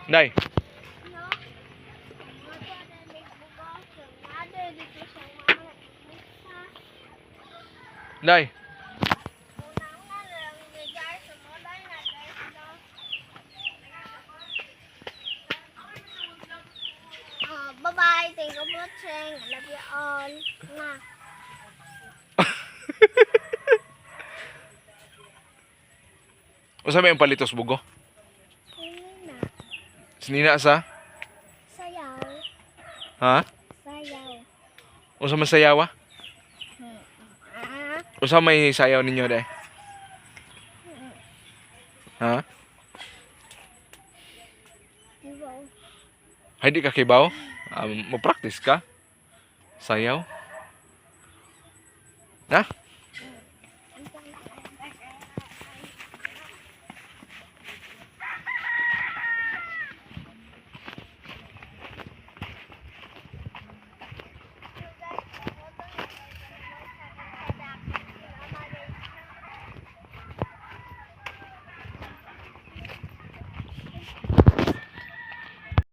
Day. No? Dito sa mga Day. Una lang bigay sa mga na guys, no? Bye-bye. Thank you for watching. I love you all. Mwah. Unsa may ang palitos bugo? Nina. Sinina sa? Sayaw. Ha? Sayaw. Unsa man sayawa? Ah, Unsa may sayaw ninyo, day? Ha? Di ba? Ay, di ka kibaw? Mo practice ka? Sayaw? Na?